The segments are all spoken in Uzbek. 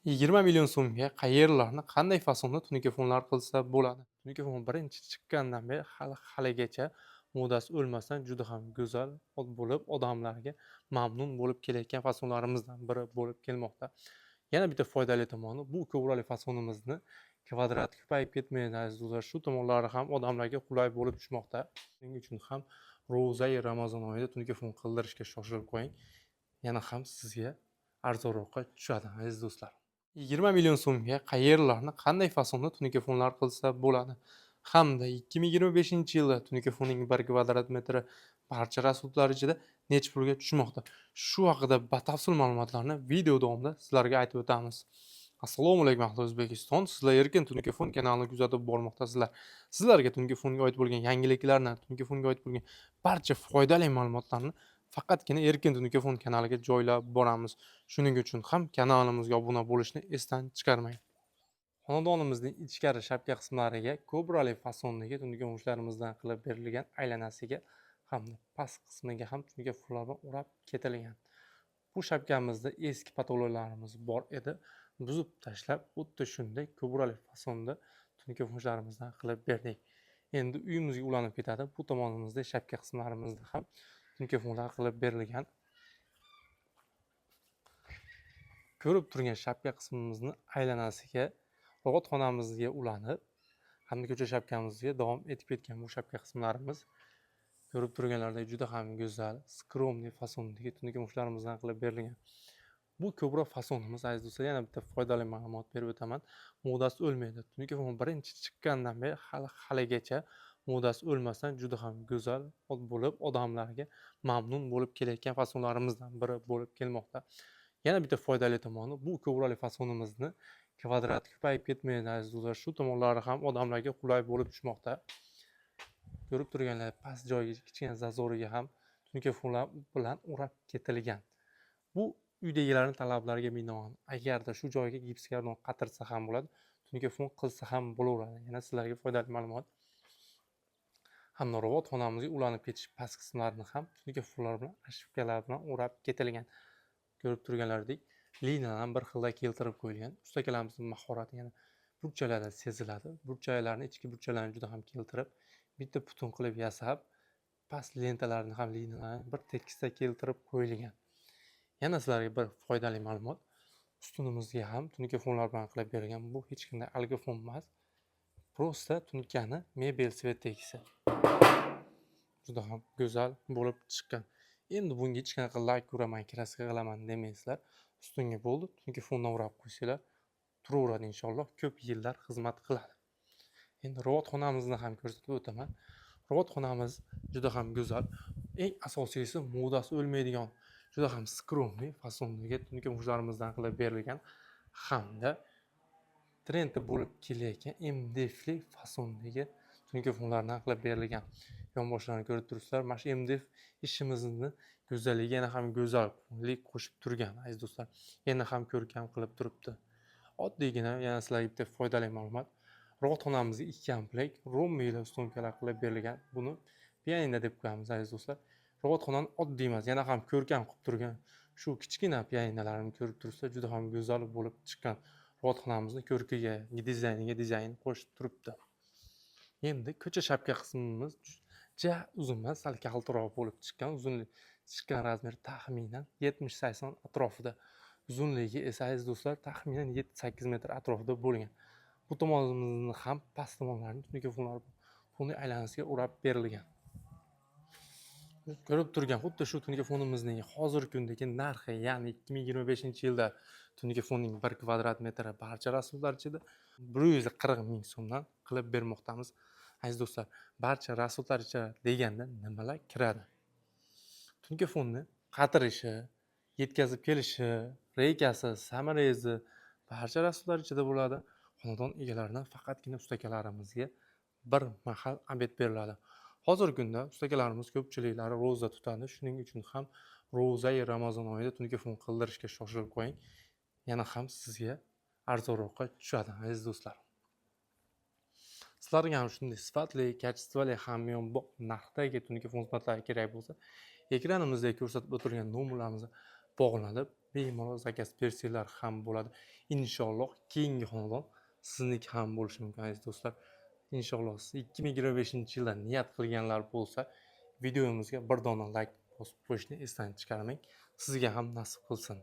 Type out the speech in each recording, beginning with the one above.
20 million so'mga qayerlarni qanday fasonda tunukafonlar qilsa bo'ladi? Tunukafon birinchi chiqqandan beri hali haligacha modasi o'lmasdan juda ham go'zal bo'lib, odamlarga mamnun bo'lib kelayotgan fasonlarimizdan biri bo'lib kelmoqda. Yana bitta foydali tomoni, bu ko'vrali fasonimizni kvadrat ko'payib ketmaydi, aziz do'stlar. Shu tomonlari ham odamlarga qulay bo'lib tushmoqda. Shuning uchun ham ro'zai Ramazon oyida tunukafon qildirishga shoshilib qo'ying. Yana ham sizga arzonroqqa tushadi, aziz do'stlar. 20 million so'mga qayerlarni qanday fasonda tunukafonlar qilsa bo'ladi? Hamda 2025-yilda tunukafonning 1 kvadrat metri barcha rasxodlar ichida necha pulga tushmoqda? Shu haqida batafsil ma'lumotlarni video davomida sizlarga aytib o'tamiz. Assalomu alaykum, ahli O'zbekiston. Sizlar Erkin Tunukafon kanalini kuzatib bormoqdasizlar. Sizlarga tunukafonga oid bo'lgan yangiliklarni, tunukafonga oid bo'lgan barcha foydali ma'lumotlarni faqatgina Erkin Tunukafon kanaliga joylab boramiz. Shuning uchun ham kanalimizga obuna bo'lishni esdan chiqarmang. Xonadonimizning ichkari shapka qismlariga kobrali fasondagi tunuka qilib berilgan, aylanasiga hamda past qismiga ham tunuka bilan o'rab ketilgan. Bu shapkamizda eski patololarimiz bor edi. Buzib tashlab, xuddi shunday kobrali fasonda tunuka qilib berdik. Endi uyimizga ulanib ketadi. Bu tomonimizda shapka qismlarimizda ham tunuka qilib berilgan. Ko'rib turgan shapka qismimizni aylanasiga xonamizga ulanib hamda ko'cha shapkamizga davom etib ketgan bu shapka qismlarimiz ko'rib turganlaridek juda ham go'zal, skromniy fasondagi tunuka mushtlarimizdan qilib berilgan. Bu ko'proq fasonimiz, aziz do'stlar, yana bitta foydali ma'lumot berib o'taman. Modasi o'lmaydi. Tunuka fon birinchi chiqqandan beri hali haligacha modasi o'lmasdan juda ham go'zal bo'lib, odamlarga mamnun bo'lib kelayotgan fasonlarimizdan biri bo'lib kelmoqda. Yana bitta foydali tomoni, bu ko'vrali fasonimizni kvadrat ko'payib ketmaydi, aziz do'stlar. Shu tomonlari ham odamlarga qulay bo'lib tushmoqda. Ko'rib turganlar, past joyga kichkina зазор iga ham tunuka fonlar bilan o'rab ketilgan. Bu uydagilarning talablariga binoan, agarda shu joyga gipskarton qatirsa ham bo'ladi, tunuka fon qilsa ham bo'laveradi. Yana sizlarga foydali ma'lumot. Hamda robot xonamizga ulanib ketish past qismlarini ham tunuka fonlar bilan, oshibkalar bilan o'rab ketilgan. Ko'rib turganlaridek, liniyadan bir xilda keltirib qo'yilgan. Ustakalarımizning mahorati yana burchaklarda seziladi. Burchaklarni, ichki burchaklarni juda ham keltirib, bitta butun qilib yasab, past lentalarni ham liniyalarni bir tekisda keltirib qo'yilgan. Yana sizlarga bir foydali ma'lumot. Ustunimizga ham tunuka fonlar bilan qilib berilgan. Bu hech qanday algofon emas. Просто tunukani mebel цвет dagisi. Juda ham go'zal bo'lib chiqqan. Endi bunga hech qanaqa lak uraman, краска qilaman demaysizlar. Ustunga bo'ldi, tunuka fondan o'rab qo'ysanglar, turaveradi inshaalloh, ko'p yillar xizmat qiladi. Endi robot xonamizni ham ko'rsatib o'taman. Robot xonamiz juda ham go'zal. Eng asosiysi, modasi o'lmaydigan, juda ham skromniy fasondagi tunuka mushtlarimizdan qilib berilgan hamda trendda bo'lib kelayotgan MDFli fasondagi tunuka fonlardan qilib berilgan. Yonboshlarini ko'rib turibsizlar. Mana shu MDF ishimizni go'zalligiga yana ham go'zallik qo'shib turgan, aziz do'stlar. Yana ham ko'rkam qilib turibdi. Oddiygina yana sizlarga bitta foydali ma'lumot. Robot xonamizga 2 komplekt romiyli установка lar qilib berilgan. Buni pianino deb qo'yamiz, aziz do'stlar. Robot xonani oddiy emas, yana ham ko'rkam qilib turgan shu kichkina pianinolarni ko'rib turibsizlar, juda ham go'zal bo'lib chiqqan. Robot xonamizni ko'rkiga, dizayniga dizayn qo'shib turibdi. Endi ko'cha shapka qismimiz ja uzun emas, sal kaltaroq bo'lib chiqqan. Uzunlik chiqqan razmeri taxminan 70-80 atrofida. Uzunligi esa, aziz do'stlar, taxminan 7-8 metr atrofida bo'lgan. Bu tomonimizni ham past tomonlarini tunuka fonlar fonni aylanasiga o'rab berilgan. Ko'rib turgan xuddi shu tunuka fonimizning hozirgi kundagi narxi, ya'ni 2025-yilda tunuka fonning 1 kvadrat metri barcha rasxodlar ichida 140 ming so'mdan qilib bermoqdamiz. Aziz do'stlar, barcha rasxodlar ichida deganda nimalar kiradi? Tunuka fonni qatirishi, yetkazib kelishi, reykasi, саморез i barcha rasxodlar ichida bo'ladi. Xonadon egalaridan faqatgina ustakalarimizga bir mahal обед beriladi. Hozirgi kunda ustakalarimiz ko'pchiliklari ro'za tutadi. Shuning uchun ham ro'zai Ramazon oyida tunuka fon qildirishga shoshilib qo'ying. Yana ham sizga arzonroqqa tushadi, aziz do'stlar. Sizlarga ham shunday sifatli, качество li, hamyonbop narxdagi tunuka fon xizmatlari kerak bo'lsa, ekranimizda ko'rsatib o'tilgan nomerlarimizga bog'lanib, Bemalol заказ bersanglar ham bo'ladi. Inshaalloh keyingi xonadon sizniki ham bo'lishi mumkin, aziz do'stlar. Inshaalloh siz 2025-yilda niyat qilganlar bo'lsa, videomizga bir dona layk bosib qo'yishni esdan chiqarmang. Sizga ham nasib qilsin.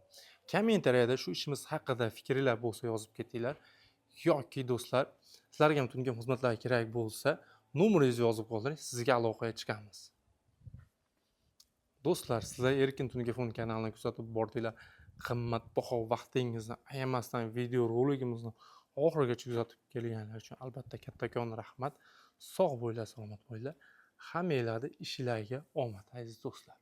Kommentariyada shu ishimiz haqida fikringlar bo'lsa yozib ketinglar. Yoki do'stlar, sizlarga ham tungi xizmatlar kerak bo'lsa, nomeringizni yozib qoldiring, sizga aloqaga chiqamiz. Do'stlar, sizlar Erkin Tungi Fon kanalini kuzatib bordinglar. Qimmatbaho vaqtingizni ayamasdan video roligimizni oxirigacha kuzatib kelganlar uchun albatta kattakon rahmat. Sog' bo'linglar, salomat bo'linglar. Hammanglarni ishinglarga omad, aziz do'stlar.